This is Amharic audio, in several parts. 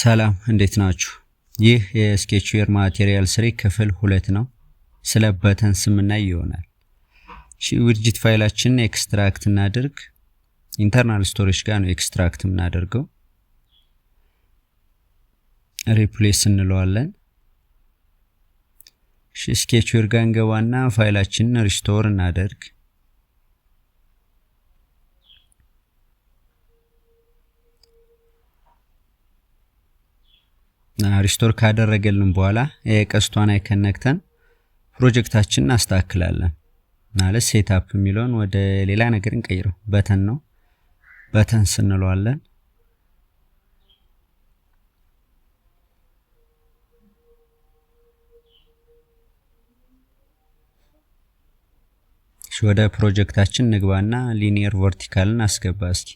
ሰላም፣ እንዴት ናችሁ? ይህ የ Sketchware Material 3 ክፍል 2 ነው። ስለ buttons የምናይ ይሆናል። እሺ፣ widget ፋይላችንን extract እናድርግ። Internal storage ጋር ነው extract የምናደርገው። Replace እንለዋለን። እሺ፣ Sketchware ጋር እንገባና ፋይላችንን restore እናደርግ። Restore ካደረገልን በኋላ የቀስቷን icon ነክተን ፕሮጀክታችንን እናስተካክላለን። ማለት setup የሚለውን ወደ ሌላ ነገር እንቀይረው። Button ነው፣ buttons እንለዋለን። ወደ ፕሮጀክታችን ንግባና linear vertical ን አስገባ እስኪ።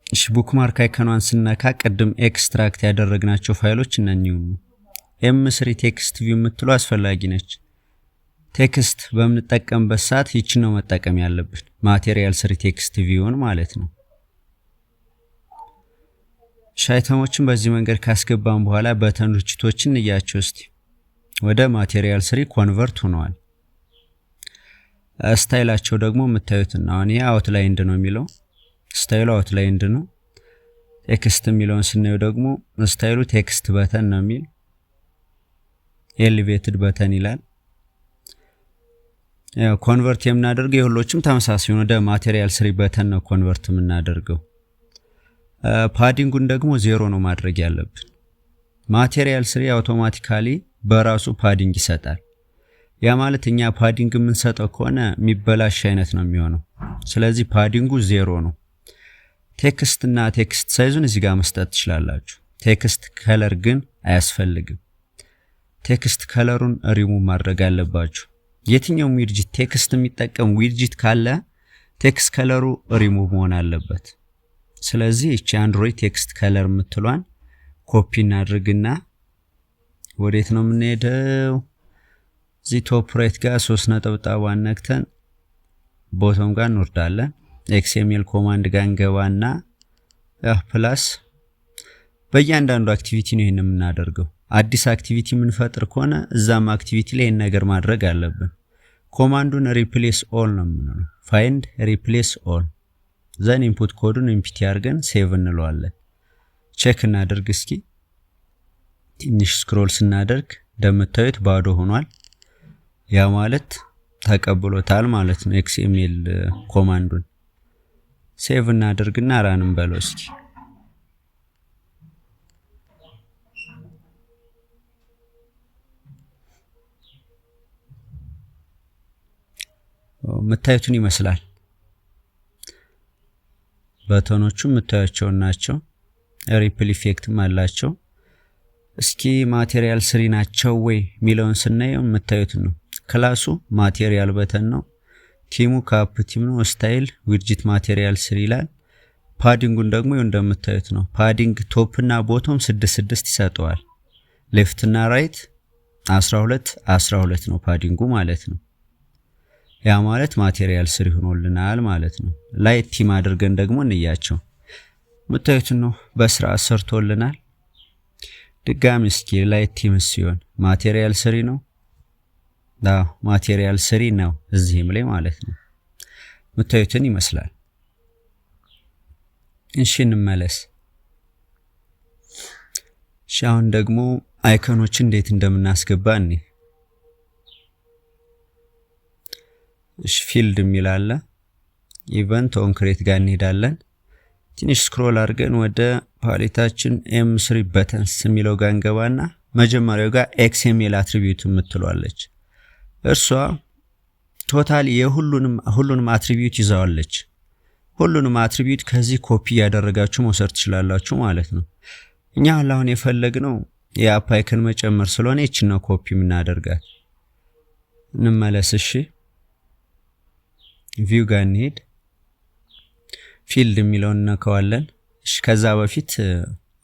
እሺ፣ bookmark icon ኗን ስነካ ቅድም extract ያደረግናቸው ፋይሎች እነኚሁ። M3 text view የምትለው አስፈላጊ ነች። Text በምንጠቀምበት ሰዓት ይችን ነው መጠቀም ያለብን፣ Material 3 text view ን ማለት ነው። Item ኦችን በዚህ መንገድ ካስገባን በኋላ button ኦችን እንያቸው እስቲ። ወደ Material 3 convert ሆነዋል። Style ኣቸው ደግሞ የምታዩት ነው። አሁን ይሄ outlined ነው የሚለው፣ style ኡ outlined ነው። Text የሚለውን ስናየው ደግሞ style ኡ text button ነው የሚል፣ elevated button ይላል። ያው convert የምናደርገው የሁሎችም ተመሳሳይ ወደ Material 3 button ነው convert የምናደርገው። Padding ኡን ደግሞ 0 ነው ማድረግ ያለብን። Material 3 automatically በራሱ padding ይሰጣል። ያ ማለት እኛ padding የምንሰጠው ከሆነ የሚበላሽ አይነት ነው የሚሆነው። ስለዚህ padding ኡ 0 ነው። Text እና text size ኡን እዚህ ጋር መስጠት ትችላላችሁ። Text color ግን አያስፈልግም። ቴክስት ከለሩን ሪሙቭ ማድረግ አለባችሁ። የትኛውም widget text የሚጠቀም widget ካለ ቴክስት ከለሩ ሪሙቭ መሆን አለበት። ስለዚህ እቺ Android text color የምትሏን ኮፒ እናድርግና ወዴት ነው የምንሄደው? እዚህ top right ጋር ሶስት ነጠብጣቧን ነክተን bottom ጋር እንወርዳለን። XML command ጋር እንገባና plus በእያንዳንዱ activity ነው ይህን የምናደርገው። አዲስ activity የምንፈጥር ከሆነ እዛም activity ላይ ይህን ነገር ማድረግ አለብን። Command ኡን replace all ነው የምንለው። Find replace all, then input code ኡን empty አድርገን save እንለዋለን። Check እናደርግ እስኪ። ትንሽ scroll ስናደርግ እንደምታዩት ባዶ ሆኗል። ያ ማለት ተቀብሎታል ማለት ነው XML command ኡን። Save እናደርግና run እንበለው እስኪ። የምታዩትን ይመስላል። Button ኦቹ የምታዩቸውን ናቸው። Ripple effect ም አላቸው። እስኪ Material 3 ናቸው ወይ የሚለውን ስናየው የምታዩትን ነው። Class ኡ material button ነው። Theme ኡ ካፕ theme ነው። Style widget material 3 ይላል። Padding ኡን ደግሞ እንደምታዩት ነው። Padding top እና bottom 6 6 ይሰጠዋል። Left እና right 12 12 ነው padding ኡ ማለት ነው። ያ ማለት Material 3 ሆኖልናል ማለት ነው። Light theme አድርገን ደግሞ እንያቸው። የምታዩትን ነው፣ በስርዓት ሰርቶልናል። ድጋሚ እስኪ light theme ሲሆን Material 3 ነው። አዎ፣ Material 3 ነው እዚህም ላይ ማለት ነው። የምታዩትን ይመስላል። እሺ፣ እንመለስ። እሺ፣ አሁን ደግሞ icon ኦች እንዴት እንደምናስገባ እኔ። እሺ፣ field የሚል አለ። Event on create ጋር እንሄዳለን። ትንሽ scroll አድርገን ወደ palette ኣችን M3 buttons የሚለው ጋር እንገባና መጀመሪያው ጋር XML attribute የምትለዋለች፣ እርሷ total የሁሉንም ሁሉንም attribute ይዘዋለች። ሁሉንም attribute ከዚህ ኮፒ እያደረጋችሁ መውሰድ ትችላላችሁ ማለት ነው። እኛ አሁን የፈለግነው የ app icon መጨመር ስለሆነ ይችን ነው ኮፒ የምናደርጋት። እንመለስ። እሺ፣ view ጋር እንሄድ። Field የሚለውን እነካዋለን። እሺ፣ ከዛ በፊት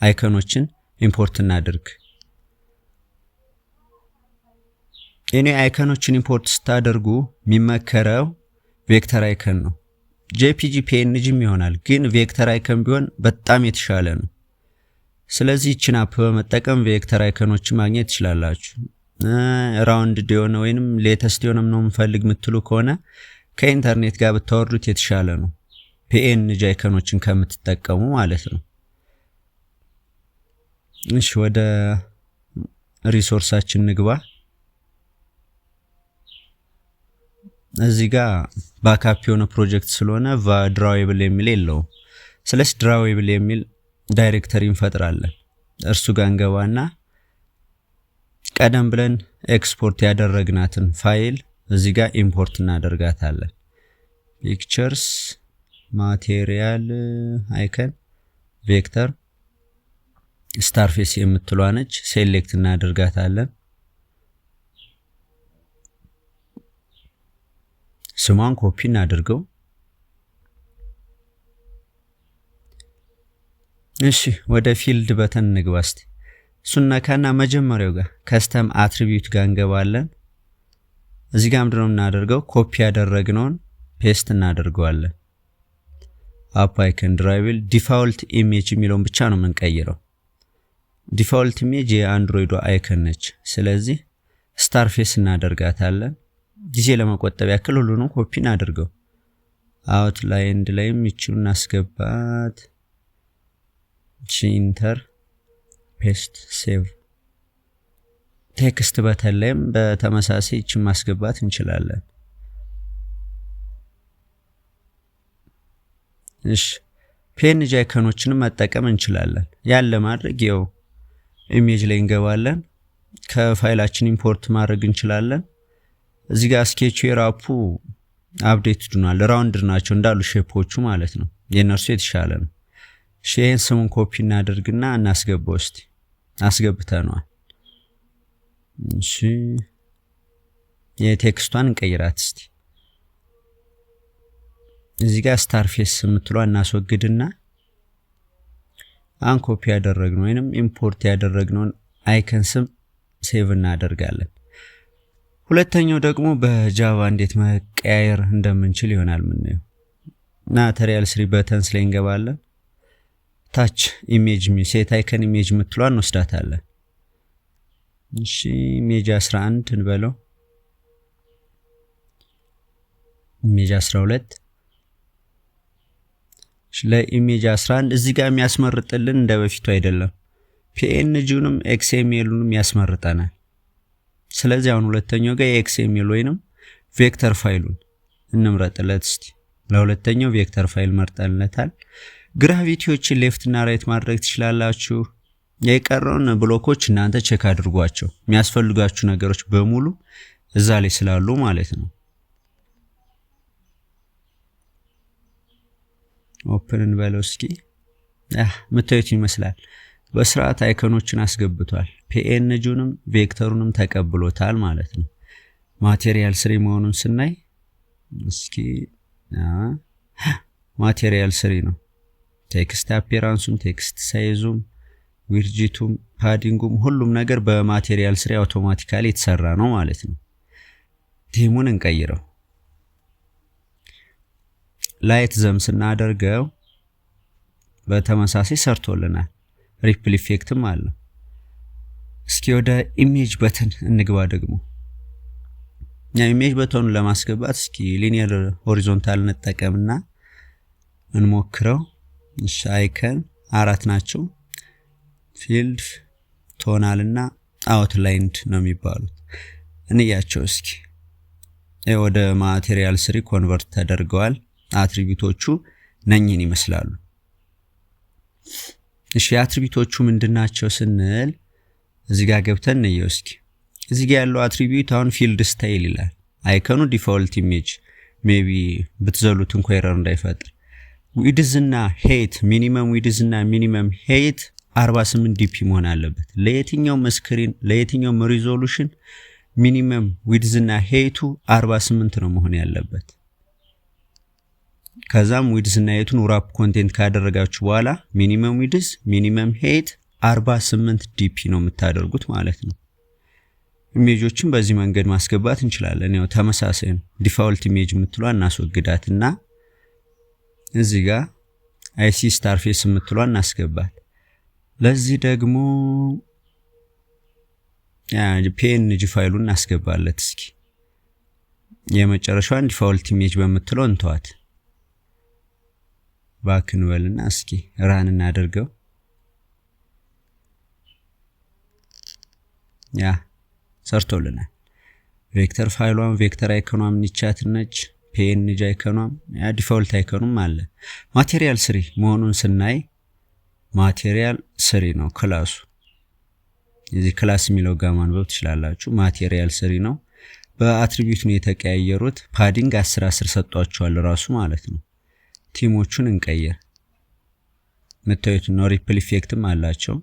icon ኦችን import እናድርግ። እኔ icon ኦችን import ስታደርጉ የሚመከረው vector icon ነው። JPG PNG ም ይሆናል፣ ግን vector icon ቢሆን በጣም የተሻለ ነው። ስለዚህ ይችን app በመጠቀም vector icon ኦችን ማግኘት ትችላላችሁ። Round የሆነ ወይንም latest የሆነ ነው የምፈልግ የምትሉ ከሆነ ከኢንተርኔት ጋር ብታወርዱት የተሻለ ነው፣ PNG icon ኦችን ከምትጠቀሙ ማለት ነው። እሺ፣ ወደ resource ኣችን ንግባ። እዚህ ጋር backup የሆነ ፕሮጀክት ስለሆነ drawable የሚል የለውም። ስለዚህ drawable የሚል directory እንፈጥራለን። እርሱ ጋር እንገባና ቀደም ብለን ኤክስፖርት ያደረግናትን ፋይል እዚህ ጋር import እናደርጋታለን። Pictures፣ material icon፣ vector፣ starface የምትሏ ነች። Select እናደርጋታለን። ስሟን ኮፒ እናድርገው። እሺ፣ ወደ filled button እንግባ እስቲ። እሱን ነካና መጀመሪያው ጋር custom attribute ጋር እንገባለን። እዚህ ጋር ምንድነው የምናደርገው? ኮፒ ያደረግነውን paste እናደርገዋለን። App icon drawable default image የሚለውን ብቻ ነው የምንቀይረው። Default image የ Android ዷ icon ነች። ስለዚህ starface እናደርጋታለን። ጊዜ ለመቆጠብ ያክል ሁሉንም ኮፒ እናድርገው። Outlined ላይም ይችሉ እናስገባት። Enter፣ paste፣ save። Text button ላይም በተመሳሳይ ይችን ማስገባት እንችላለን። እሺ፣ PNG icon ኦችንም መጠቀም እንችላለን። ያን ለማድረግ ያው image ላይ እንገባለን። ከ file ኣችን import ማድረግ እንችላለን። እዚህ ጋር Sketchware app ኡ update ሆኗል። Round ናቸው እንዳሉ shape ኦቹ ማለት ነው። የእነርሱ የተሻለ ነው። እሺ፣ ይህን ስሙን ኮፒ እናደርግና እናስገባው እስቲ። አስገብተነዋል። እሺ፣ የ text ኧን እንቀይራት እስቲ። እዚህ ጋር starface የምትሏ እናስወግድና አንኮፒ ያደረግነው ወይንም import ያደረግነውን icon ስም save እናደርጋለን። ሁለተኛው ደግሞ በ Java እንዴት መቀያየር እንደምንችል ይሆናል የምናየው። Material 3 buttons ላይ እንገባለን። ታች image set icon image የምትሏን እንወስዳታለን። እሺ፣ image 11 እንበለው፣ image 12። ለ image 11 እዚህ ጋር የሚያስመርጥልን እንደ በፊቱ አይደለም። PNG ውንም XML ኡንም ያስመርጠናል። ስለዚህ አሁን ሁለተኛው ጋር የ XML ወይንም vector file ኡን እንምረጥለት እስቲ። ለሁለተኛው vector file መርጠንለታል። Gravity ዎችን left እና right ማድረግ ትችላላችሁ። የቀረውን block ኦች እናንተ check አድርጓቸው። የሚያስፈልጋችሁ ነገሮች በሙሉ እዛ ላይ ስላሉ ማለት ነው። Open እንበለው እስኪ። ምታዩት ይመስላል። በስርዓት icon ኦችን አስገብቷል። PNG ውንም vector ኡንም ተቀብሎታል ማለት ነው። Material 3 መሆኑን ስናይ እስኪ፣ Material 3 ነው። Text appearance ኡም፣ text size ኡም፣ width ኡም፣ padding ኡም ሁሉም ነገር በ Material 3 automatically የተሰራ ነው ማለት ነው። Theme ኡን እንቀይረው። Light theme ስናደርገው በተመሳሳይ ሰርቶልናል። Ripple effect ም አለው። እስኪ ወደ image button እንግባ ደግሞ። Image button ኡን ለማስገባት እስኪ linear horizontal እንጠቀምና እንሞክረው። እሺ፣ icon አራት ናቸው። Filled፣ tonal እና outlined ነው የሚባሉት። እንያቸው እስኪ። ወደ Material 3 convert ተደርገዋል። Attribute ኦቹ ነኝን ይመስላሉ። እሺ፣ attribute ኦቹ ምንድናቸው ስንል እዚህ ጋር ገብተን እንየው እስኪ። እዚህ ጋር ያለው attribute አሁን filled style ይላል። Icon ኡ default image maybe ብትዘሉት እንኳ error እንዳይፈጥር። Width እና height፣ minimum width እና minimum height 48 dp መሆን አለበት። ለየትኛውም screen ለየትኛውም resolution minimum width እና height ኡ 48 ነው መሆን ያለበት። ከዛም width እና height ኡን wrap content ካደረጋችሁ በኋላ minimum width minimum height 48 dp ነው የምታደርጉት ማለት ነው። Image ኦችን በዚህ መንገድ ማስገባት እንችላለን። ያው ተመሳሳይ ነው። Default image የምትሏ እናስወግዳትና እዚህ ጋር I see star face የምትሏ እናስገባል። ለዚህ ደግሞ PNG ፋይሉን እናስገባለት። እስኪ የመጨረሻዋን default image በምትለው እንተዋት። Back እንበልና እስኪ run እናደርገው። Yeah፣ ሰርቶልናል። Vector ፋይሏም vector icon ኗም ኒቻት ነች። PNG icon ኗም yeah default icon ኑም አለ። Material 3 መሆኑን ስናይ Material 3 ነው class ኡ። እዚህ class የሚለው ጋር ማንበብ ትችላላችሁ። Material 3 ነው። በ attribute ነው የተቀያየሩት። Padding 10 10 ሰጧቸዋል ራሱ ማለት ነው። Theme ኦቹን እንቀይር። የምታዩት ነው። Ripple effect ም አላቸው።